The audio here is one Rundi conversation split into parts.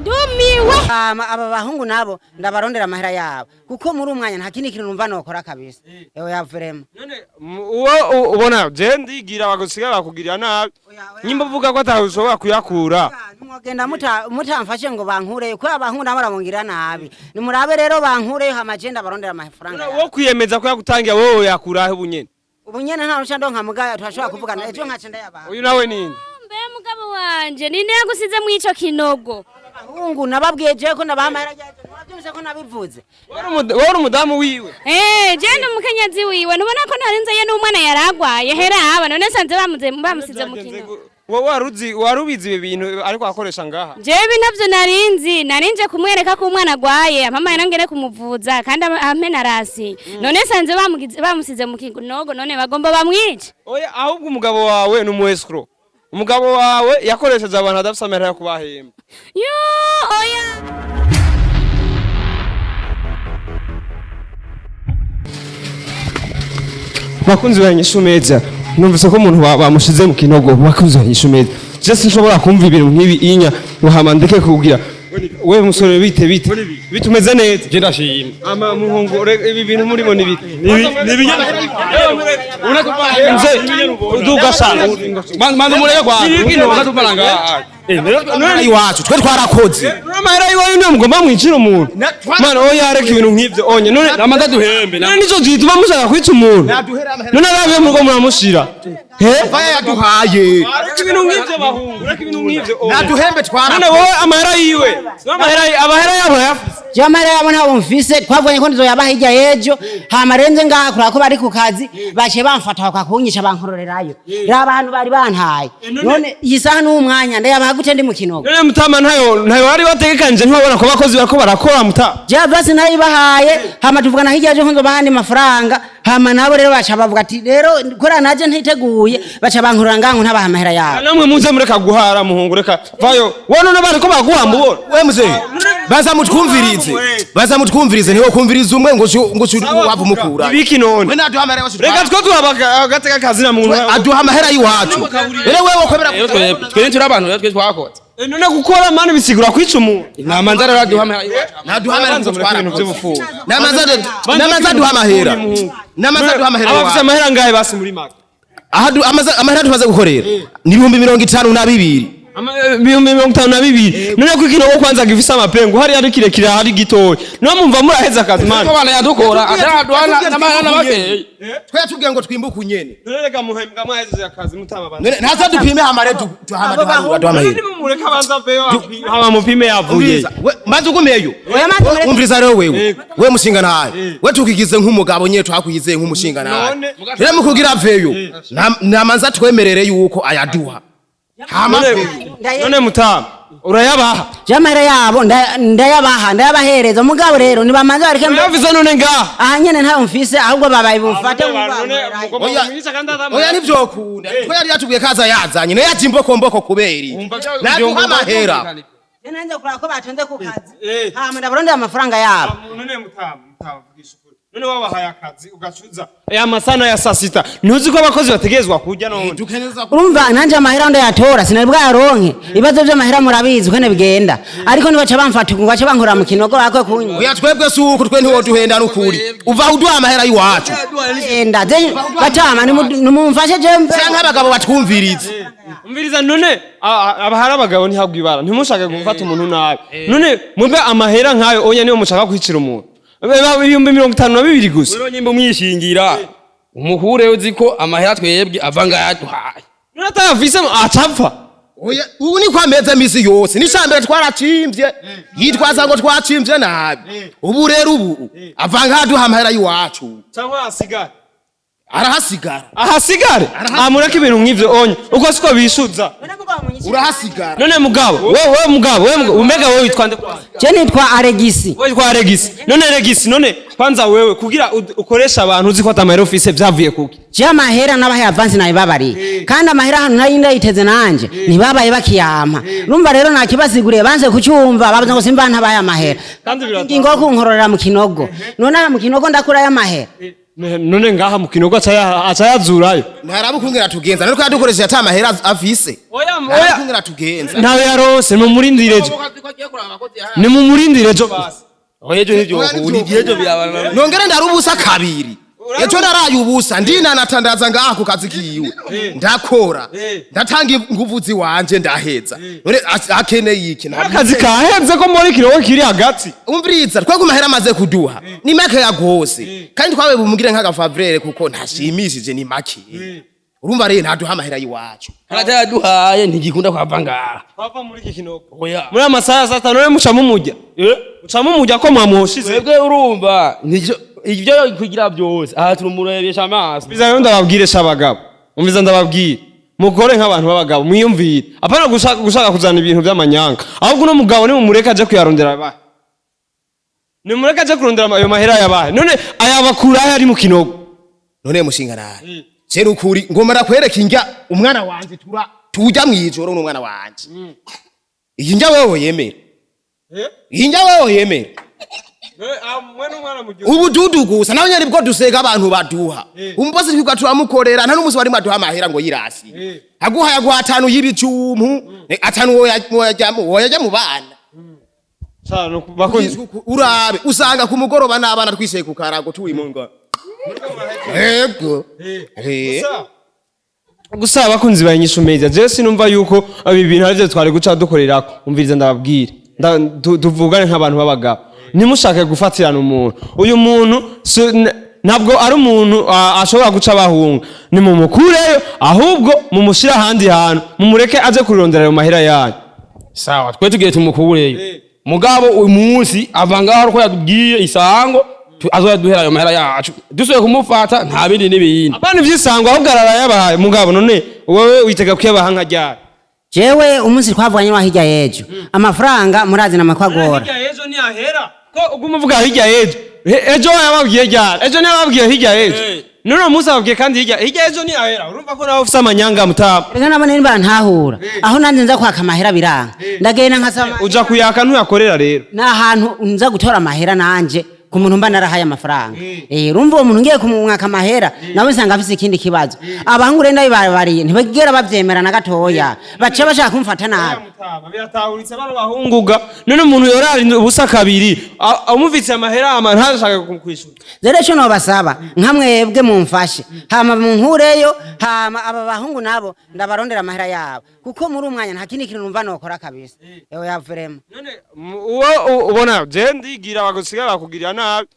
Ndumiwe. Aba bahungu nabo ndabarondera amahera yabo, kuko muri umwanya nta kindi kintu numva nokora kabisa. Ewe ya vraiment. None uwo ubona je ndigira bagusiga bakugirira nabi, nyimba uvuga ko atawushobora kuyakura. Mwogenda mutamfashe ngo bankureyo, kubera abahungu nabo barabongira nabi. Nimurabe rero bankureyo, hama je ndabarondera amafaranga yabo. Wo kwiyemeza ko yagutangira wowe yakurahe ubunyene? Ubu nyene nta rusha ndonka, mugaya turashobora kuvugana ejo nkaca ndayabaha. Uyu nawe ninde? Mbe mugabo wanje, ninde yagusize mw'ico kinogo? Abahungu nababwiye je ko ndabaha amahera yaje, mwavyumvise ko nabivuze. Wowe uri umudamu wiwe? Eh, je ndi umukenyezi wiwe. Ntubona ko narinzeye n'umwana yaragwaye hera aba, none sanze bamusize mu kinogo. Wowe waruzi, warubizi ibi bintu ariko akoresha ngaha? Jewe ntavyo narinzi, narinje kumwereka ko umwana agwaye, mama yarangere kumuvuza kandi ampe narasi. None sanze bamusize mu kinogo, none bagomba bamwice. Oya, ahubwo umugabo wawe ni umu escroc. Umugabo wawe yakoresheje abantu adafise amahera yo kubahemba. Yo, oya. Bakunzi ba Inyishu Media, numvise ko umuntu bamushize mu kinogo. Bakunzi ba Inyishu Media, je sinshobora kumva ibintu nk'ibi inya ngo hama ndeke kugira. We musore, bite bite bite, umeze neza? Je ndashima. Ama muhungu, ibi bintu murimo ni biki? Ni Mzee, uduga sana. Manzi mureke kwa. Unatupana ngaha. Iwacu twe twarakoze. Amahera iwayo niyo mugomba mwicira umuntu? Mana, oya, reka ibintu nk'ivyo onye none. Namanza duhembe. None nico gituma mushaka kwica umuntu? None arabiye murugo muramushira he? Vaya yaduhaye. Reka ibintu nk'ivyo bahungu, reka ibintu nk'ivyo oya. Naduhembe. None Twarakoze. wowe amahera yiwe, amahera amahera yabo urayafise? Je amahera yabo ntabwo mfise, twavuganye ko nzoyabaha hirya y'ejo. Hama renze ngaha kuraba ko bari ku kazi, baciye bamfata bakakunyica bankororerayo. Raba ahantu bari bantaye. None iyi saha n'uwu mwanya ndayabaha gute ndi mu kinogo? None mutama, ntayo wari wategekanije? Ntiwabona ko abakozi bariko barakora, muta? Je avance nayibahaye, hama tuvugana hirya y'ejo ko nzobaha andi mafaranga. Hama nabo rero baca bavuga ati rero kubera naje ntiteguye, baca bankorora ngaho ntabaha amahera yabo. Namwe muze mureka guhara, muhungu, reka vayo. Wowe none bariko baguhamba ubona? We mzee, baza mutwumvirize, baza mutwumvirize. Niwe kumviriza umwe ngo wava umukura. Ibiki none? We naduha amahera iwacu. Reka twe tuha agateka kazina muntu. Aduha amahera y'iwacu rero wewe kwemera. Rero twe turi abantu, rero twe twakoze. None gukora mani bisigura kwica umuntu? Namanza rero aduha amahera y'iwacu. Naduha amahera. Banza mureke ibintu vy'ubufuzi. Namanza aduha amahera, namanza aduha amahera Abafise iwacu. amahera ngahe basi muri make? Aha amahera tumaze gukorera ni 52,000. 52,000. None ko ikinogo kwanza gifise amapengu, hari ari kirekire, hari gitoya, niyo mumva muraheza akazi mani? Ko bana yadukora ataduha n'amahera n'abakeye. Twe yatubwiye ngo twimbuke unyene. None reka muhembwa mwaheze akazi mutama banza. None ntaza dupime hamare tuhama duharura duha amahera. Mureke abanza aveyo, hama mupime yavuye. Umviriza, manze ugumeyo. Oya, manze mureke. Umviriza rero wewe, we mushinga nawe, we tukigize nk'umugabo nyene, twakwize nk'umushinga nawe. None- Rero mukugira aveyo, namanza twemerere yuko ayaduha hama aveyo. None mutama urayabaha? Je amahera yabo ndayabaha, ndayabahereza, mugabo rero nibamanze bareke Urayavuze none ngaha? Aha nyene ntayo mfise, ahubwo babaye bumfate. Oya, oya, ntivyokunda ko yari yatubwiye kaza yazanye naye yaje imbokomboko kubera iki? Naduha amahera. Nanze kuraba ko batonze ku kazi, hama ndabarondera amafaranga yabo. None mutama, mutama, vugisha ukuri. None wabahaye akazi ugacuza aya masana ya saa sita, ntuzi ko abakozi bategerezwa kurya none? Dukeneza Urumva nanje amahera ndayatora sinari bwayaronke. Ibibazo vy'amahera murabizi uko bigenda, ariko nibaca bamfata ngo baca bankora mu kinogo bakwe kunywa. Oya, twebwe si uku, twe ntiwoduhenda n'ukuri, uva uduha amahera y'iwacu. Enda batama nimumfashe je mve. Canke abagabo batwumvirize. Umviriza none, abahari abagabo ntihabwa ibara. Ntimushake gufata umuntu nabi. None mumbe amahera nkayo onya niyo mushaka kwicira umuntu? 52,000 gusa. Rero nyimba umwishingira umuhure, uzi ko amahera twebwe ava ngaha yaduhaye. None atayafise acapfa? Oya, ubu ni kwa meza misi yose n'icambere twaracimvye, yitwaza ngo twacimvye nabi. Ubu rero ubu ava ngaha aduha amahera y'iwacu. Cyangwa asigare? Arahasigara. Ahasigare, amureke ibintu nk'ivyo onye, uko siko bishuza. Urahasigara. None mugabo, wewe mugabo, wewe mugabo, umega wewe witwa nde kwanza? Je nitwa Aregisi. Wewe witwa Regisi. None Regisi, none kwanza wewe kugira ukoresha abantu uzi ko atamahera ufise, vyavuye kuki? Je amahera nabahaye avance nabibabariye, kandi amahera ahantu nari ndayiteze nanje ntibabaye bakiyampa. Urumva rero nakibasiguriye banze kucyumva, bavuze ngo simba ntabaye amahera. Kandi Ingingo yo kunkororera mu kinogo. None aha mu kinogo ndakurayo amahera? None ngaha mu kinogo aca yazurayo. Ntaraba ukungena tugenza, nariko yadukoresheje ata mahera afise. Oya. Ntaraba Oya. ukungena tugenza. Ntawe yarose, nimumurindire ejo, nimumurindire ejo basi. Oya, ejo ntivyo. Oya, Uri igihe ejo birabana. Nongere ndari ubusa kabiri. Ejo naraye ubusa, ndinanatandaza ngaha ku kazi kiwe, ndakora, ndatanga inguvu ziwanje, ndaheza. None akeneye iki? Akazi kaheze ko muri kinogo kiri hagati. Umviriza, twe ku mahera amaze kuduha ni makeya gose, kandi twabe bumugire nk'agafavrere kuko ntashimishije, ni make. Urumva rero ntaduha amahera y'iwacu. Haracayaduhaye, ntigikunda kwava ngaha. Twava muri iki kinogo. Oya. Muri amasaha ya saa 5 none muca mumurya, muca mumurya ko mwamuhoshize. Twebwe urumva nivyo ivyo kugira byose aha turumurebesha amaso. Umviza rero ndababwire sha abagabo, umviza ndababwire, mukore nk'abantu b'abagabo, mwiyumvire, apana gushaka kuzana ibintu by'amanyanga. Ahubwo uno mugabo nimumureke aje kuyarondera abahe, nimumureke aje kurondera ayo mahera yabahe. None ayabakura ayo ari mu kinogo? None mushinga nawe je nukuri ngomba ndakwereka indya umwana wanje tura tujya mwijoro n'umwana wanje. Iyi ndya wewe yemera, iyi ndya wewe yemera. Ubududu gusa nawe nyene bwo dusega abantu baduha umbosi, twiga turamukorera, nta n'umunsi wari mwaduha amahera ngo yirasi. Aguha yaguha atanu y'ibijumpu, atanu woyajya mu bana. Urabe usanga ku mugoroba n'abana twiseye ku karago turi mu ngo yego. Gusa abakunzi ba Inyishu Media, jewe sinumva yuko ibi bintu arivyo twari guca dukorerako. Umviriza ndababwire, tuvugane nk'abantu b'abagabo, ntimushake gufatirana umuntu. Uyu muntu ntabwo ari umuntu ashobora guca abahunga. Nimumukureyo, ahubwo mumushire ahandi hantu, mumureke aze kurondera ayo mahera yanyu. Sawa, twe tugiye tumukureyo, mugabo uyu munsi ava ngaho uko yatubwiye isango azoyaduhera ayo mahera yacu, dusubiye kumufata nta bindi n'ibindi. Apana ivy'isango, ahubwo ararayabahaye. Mugabo none wowe witega kuyabaha nka ryari? Jewe umunsi twavuganye wa hirya y'ejo, amafaranga murazi na makwagora. Hirya y'ejo ntiyahera ko uguma uvuga hirya y'ejo. Ejo yababwiye ryari? Ejo ntiyababwiye hirya y'ejo? None uwo munsi ababwiye kandi hirya y'ejo ntiyahera. Urumva ko nawe ufise amanyanga, mutama. Reka nabone nimba ntahura aho nanjye nza kwaka amahera biranga, ndagenda nkasaba. Uja kuyaka ntuyakorera rero. Ni ahantu nza gutora amahera nanje ku muntu mba narahaye amafaranga. Urumva uwo muntu ngiye kumwaka amahera nawe nsanga afise ikindi kibazo. Abahungu rero ndabibabariye, ntibagera bavyemera na gatoya, baca bashaka kumfata nabi. Mutama, biratahuritse bano bahunguga. None umuntu yorara ubusa kabiri, amuvitse amahera ama ntashaka kumwishyura. Rero ico nobasaba nka mwebwe, mumfashe hama munkureyo, hama aba bahungu nabo ndabarondera amahera yabo, kuko muri uyu mwanya nta kindi kintu numva nokora kabisa. Ewe yavurema. None uwo ubona je ndigira bagusiga bakugirira nabi,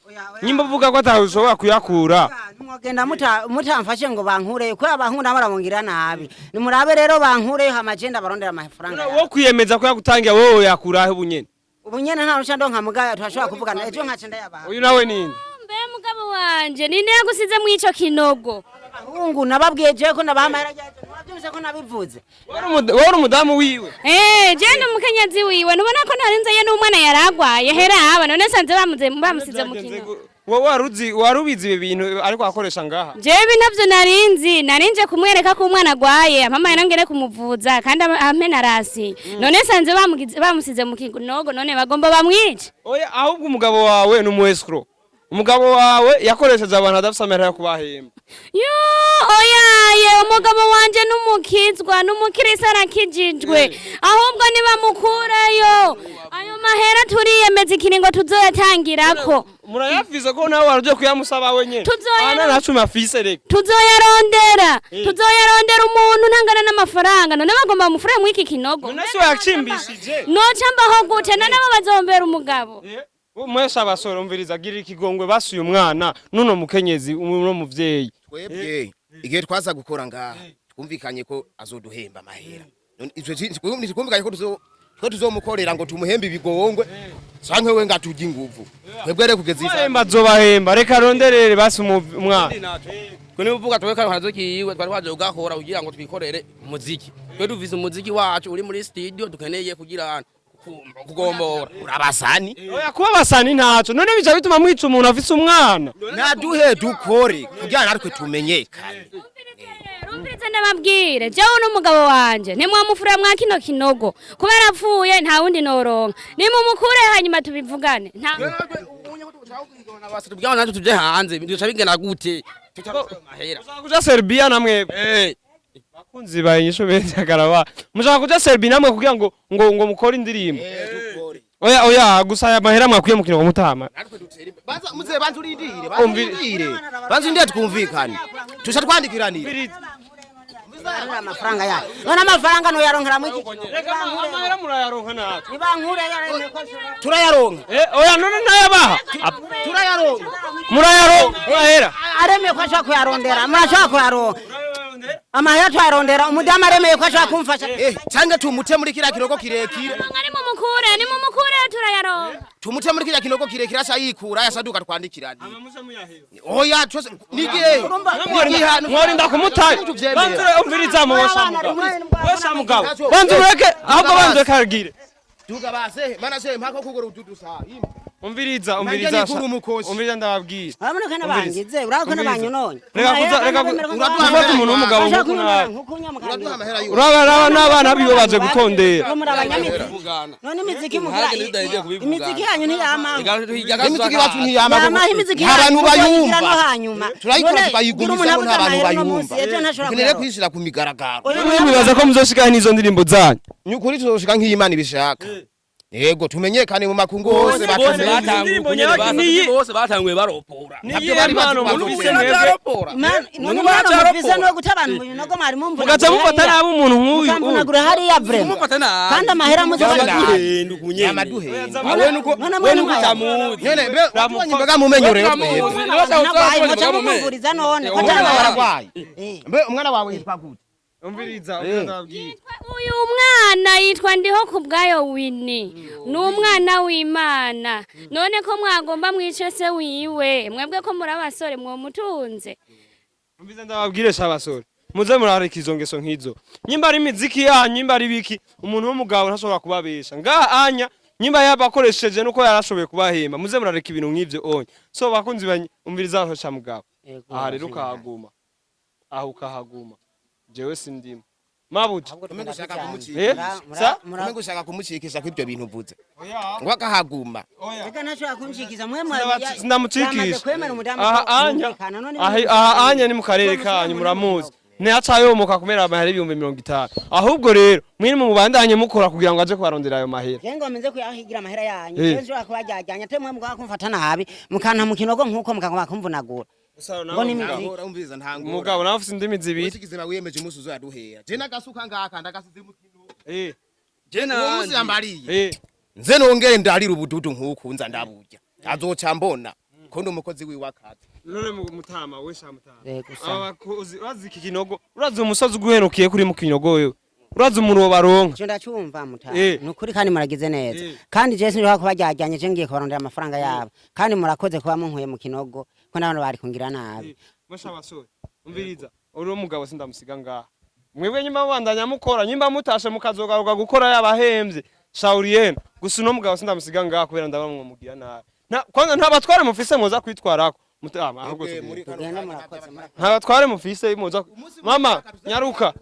nyimba uvuga ko atawe ushobora kuyakura. Mwogenda mutamfashe ngo bankureyo, kubera abahungu nabo barabongira nabi. Nimurabe rero bankureyo, hama je ndabarondera amafaranga yabo. Wo kwiyemeza ko yagutangira, wowe yakurahe ubu nyene? Ubu nyene nta rusha ndonka, mugaya turashobora kuvugana ejo nkaca ndayabaha. Uyu nawe ninde? Mbe mugabo wanje, ninde yagusize mu ico kinogo? Abahungu nababwiye jewe ko ndabaha amahera yaje, mwavyumvise ko nabivuze. Wowe uri umudamu wiwe? Eh, je ndi umukenyezi wiwe. Ntubona ko narinze ye n'umwana yaragwaye? Hera aba none sanze bamusize mu kinogo. Wowe waruzi, warubizi ibi bintu ariko akoresha ngaha? Jewe ntabyo narinzi, narinje kumwereka ko umwana agwaye, amama nangene kumuvuza kandi ampe na rasi. None sanze bamusize mu kinogo, none bagomba bamwice. Oya, ahubwo umugabo wawe ni umu escroc. Umugabo wawe yakoresheje abantu adafise amahera yo kubahemba. Yo, oyaye, umugabo wanje n'umukizwa, n'umukirisa, arakijijwe. Ahubwo nibamukureyo ayo mahera, turiyemeza ikiringo tuzoyatangirako. Murayafise ko nawe waruje kuyamusaba wenyene? Ana na cumi afise, reka. Tuzoyarondera, umuntu ntangana n'amafaranga. None bagomba bamufure muri iki kinogo? None si wayacimbishije? Noca mbaho gute? None abo bazombera umugabo? Mwese abasore, umviriza, girira ikigongwe basuye umwana nuno mukenyezi, uno muvyeyi. Twebwe igihe twaza gukora ngaha twumvikanye ko azoduhemba amahera. None ivyo twumvikanye ko twe tuzomukorera ngo tumuhembe ibigongwe canke we nga turya inguvu. Twebwe rero kugeza iyi saha- Bahemba, azobahemba, reka aronderere basi umwana. Twe nibuvuga twe kare kazo kiwe twari twaje kugakora kugira ngo twikorere umuziki. Twe dufise umuziki wacu uri muri studio dukeneye kugira kugombora. Urabasani. Oya, kuba basani ntaco, none bica bituma mwica umuntu afise umwana. Naduhe dukore kugira natwe tumenyekane. Rumvirize ndababwire, jewe n'umugabo wanje ntimwamufura mwa kino kinogo, kubera apfuye nta wundi noronka. Nimumukure hanyuma tubivugane, nta Tubwira natwe tuje hanze duca bigenda gute? Tutaronse amahera. Mushaka kuja Serbia namwe? Eh. Bakunzi ba Inyishu Media, karaba mushaka kuja Serbia namwe kugira ngo mukore indirimbo? Oya, oya, gusa aya mahera mwakuye mu kinogo, mutama. Banza muze, banza urindire, banza urindire, banza urindire twumvikane, tusha twandikiranira. Amafaranga yayo, none amafaranga noyaronkera mu iki? Reka, amahera murayaronka natwe. Nibankure. Turayaronka. Eh, oya, none nayabaha. Turayaronka. Murayaronka amahera. Aremeye ko ashobora kuyarondera, murashobora kuyaronka amahera, tuyarondera. Umudamu aremeye ko ashobora kumfasha. Eh, canke tumute muri kiriya kinogo kirekire. Ni mumukure, ni mumukure, turayaronka. Tumute muri kiriya kinogo kirekire, aca yikura yasaduka twandikirane. Oya, twese nigihe. Mworinda kumutayo. Banzure, umviriza, mubosha mugabo, wesha mugabo, banza ureke, ahubwo banza ureke aragire. Duga base mana se mpaka kugora ududusa. Umviriza, umviriza. Nanjye nikura umukosi. Umviriza, ndababwira. Urabona ko nabangize, urabona ko nabanyononye. Reka kuza, reka gufata umuntu w'umugabo nk'uku nabi. Uraduha amahera yose. Uraba raba n'abana biwe baje gutondera. Muri abanyamizi. Kuvugana. None imiziki mugira, imiziki yanyu ntiyamaho? Imiziki yacu ntiyama. Yamaho imiziki Nta bantu yanyu muzoyigira bayumva. no hanyuma. Turayikora None tukayigumizaho, ugira umuntu nta bantu abuze amahera uno bayumva. munsi, ejo ntashobora Ukeneye kuyaronka. kuyishira ku migaragaro. Oya, Mwe mwibaza ko muzoshikaho n'izo ndirimbo zanyu? Ni ukuri tuzoshika nk'iy'Imana ibishaka. Yego, tumenyekane mu makungu hose, Bose batumenye. batanguye Niyi- bose batanguye baropora. Niyihe mpano mufise mwebwe? None umwana mufise no guta abantu mu binogo mwari mumvunagura Mugaca mufata hariya. nabi umuntu nk'uyu. Mukamvunagura hariya vraiment. Mufata nabi. Kandi amahera muze Yamaduhenda ukunyene. Yamaduhenda. Awe nuko None we mwene nuko mwayo. utamuzi. Nyene mbe watubonye imboga mu menyo rero twebwe. Nagwaye, muca mumumvuriza none ko Umwana wawe atari aragwaye. Mbe umwana wawe yitwa gute? Umviriza, umviriza, ndababwira. Uyu mwana yitwa Ndiho ku bwayo Wini, ni umwana w'Imana. None ko mwagomba mwice se wiwe, mwebwe ko muri abasore mwomutunze? Umviriza, ndababwire sha basore, muze murareka izo ngeso nk'izo. Nyimba ari imiziki yanyu, nyimba ari biki, umuntu w'umugabo ntashobora kubabesha ngaha anya. Nyimba yabakoresheje nuko yarashoboye kubahemba, muze murareka ibintu nk'ivyo onye. So bakunzi banyu, umviriza aho sha mugabo, aha rero ukahaguma, aho ukahaguma, jewe sindimo mabuja. Umengo ushaka Eh? kumucikisha. Sa? Umengo ushaka kumucikisha ko ibyo bintu uvuze. Ngo akahaguma. Reka, ntashobora kunshikiza mwe. Sinamucikisha. Kwemera umudamu Aha ko anya mwumvikana, none aha anya ni mu karere kanyu, muramuzi, ntiyaca yomoka kubera amahera 50,000. Ahubwo rero mwiri mu mubandanye mukora kugira ngo aje kubarondera ayo mahera. Je ngo menze kuyahigira amahera yanyu. Eh. Je nshobora kubajyajyanya te mwe mugaba kumfata nabi, mukanta mu kinogo nkuko mukagomba kumvunagura ngo ni imiziki. Ngora umviriza, nta ngora. Umugabo nawe ufise indimi zibiri. Usikize wiyemeje umunsi uzoyaduhera. Je nagasuka ngaka ndagasize mu kino. Je Uwo munsi nanje. yambariye. Nze nongere ndarira ubududu nkuku nza ndaburya. Azoca mbona ko ndi umukozi wiwe akazi. None mutama we sha mutama. Yego, sa. Aba bakozi urazi iki kinogo, urazi umusozi uguherukiye kuri mu kinogo, wewe urazi umuntu wobaronka? Je ndacyumva muta. Eh. Ni ukuri, kandi muragize neza. Eh. Kandi je sinshobora kubajyajyanya, je ngiye kubarondera amafaranga yabo. Kandi murakoze kuba munkuye mu kinogo, ko n'abantu bari kungira nabi. Masha basore, umviriza, uri mugabo sindamusiga ngaha. Mwebwe nyimba mubandanya mukora, nyimba mutashe mukazogaruka gukora yabahemvye, shauri yenu. Gusa uno mugabo sindamusiga ngaha kubera ndabona mwomugira nabi. Kwanza nta batware mufise muza kwitwarako. Mutama, ahubwo tugende. Tugende, murakoze, murakoze. Nta batware mufise muza. Mama, nyaruka.